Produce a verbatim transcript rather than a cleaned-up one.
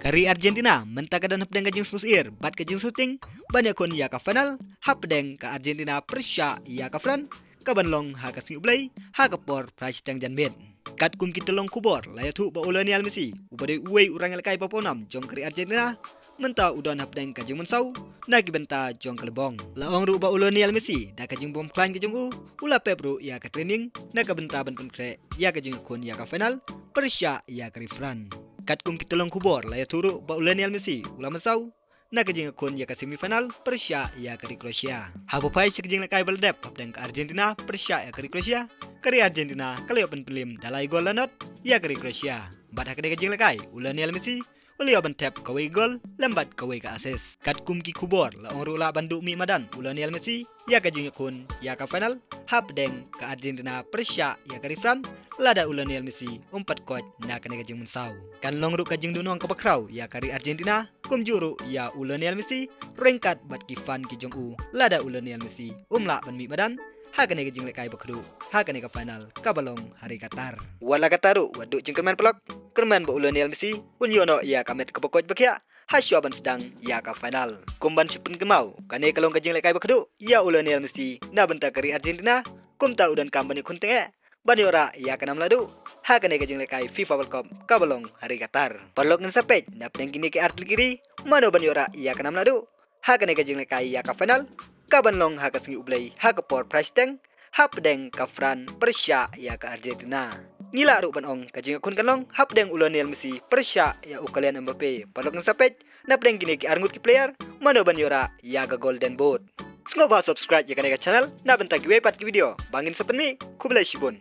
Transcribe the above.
Ka ri Argentina mynta ka don hapdeng ka jingsngewsyier bad ka jingshooting ban ïakhun ïa ka final hapdeng ka Argentina pyrshah ïa ka France, kaban long ha ka sngi U Blei ha ka por phra shiteng janmiet. Katkum ki tyllong khubor la ïathuh ba u Lionel Messi, uba dei uwei u rangïalehkai ba pawnam jong ka ri Argentina, mynta u don hapdeng ka jingmynsaw na ki bynta jong ka lynti. La ong ruh ba u Lionel Messi, da ka jingbymkhlaiñ ka jong u, u la pep ruh ïa ka training na ka bynta ban pynkhreh ïa ka jingïakhun ïa ka final pyrshah ïa ka ri France. Katkum ki tyllong khubor la ïathuh ruh ba u Lionel Messi u la mynsaw na ka jingïakhun ïa ka semi final pyrshah ïa ka ri Croatia. Haba phai sha ka jinglehkai ba la dep hapdeng ka Argentina pyrshah ïa ka ri Croatia, ka ri Argentina ka la ïoh ban pynliem da lai gol la nod ïa ka ri Croatia. Bad ha katei ka jinglehkai u Lionel Messi u la ïoh ban thep kawei ka gol lem bad kawei ka assist. Katkum ki khubor la ong ruh lah ban duh mih madan u Lionel Messi ïa ka jingïakhun ïa ka final hapdeng ka Argentina pyrshah ïa ka ri France, lada u Lionel Messi um pat koit na kane ka jingmynsaw. Kan long ruh ka jingduhnong kaba khraw ïa ka ri Argentina kumjuh ruh ïa u Lionel Messi ryngkat bad ki fan ki jong u, lada u Lionel Messi um lah ban mih madan ha kane ka jinglehkai ba khadduh ha kane ka final kaba long ha ri Qatar. Wat la katta ruh, wat duh jingkyrmen paralok, kyrmen ba u Lionel Messi un ïoh noh ïa ka met kaba koit ba khiah hashwa ban sdang ïa ka final. Kum ban shu pynkynmaw, kane ka long ka jinglehkai ba khadduh ïa u Lionel Messi na bynta ka ri Argentina, kumta u donkam ban ïakhun tyngeh ban ïoh rah ïa ka nam lahduh ha kane ka jinglehkai FIFA World Cup kaba long ha ri Qatar. Paralok, ngin sa peit na pdeng kine ki ar tylli ki ri mano ban ïoh rah ïa ka nam lahduh ha kane ka jinglehkai ïa ka final kaban long ha ka sngi U Blei ha ka por phra shiteng hapdeng ka France pyrshah ïa ka Argentina. Ngi lah ruh ban ong ka jingïakhun kan long hapdeng u Lionel Messi pyrshah ïa u Kylian Mbappe. Paralok, ngin sa peit na pdeng kine ki arngut ki player mano ban ïoh rah ïa ka Golden Boot. Sngewbha subscribe ïa kane ka channel na bynta kiwei pat ki video ba ngin sa pynmih. Khublei shibun.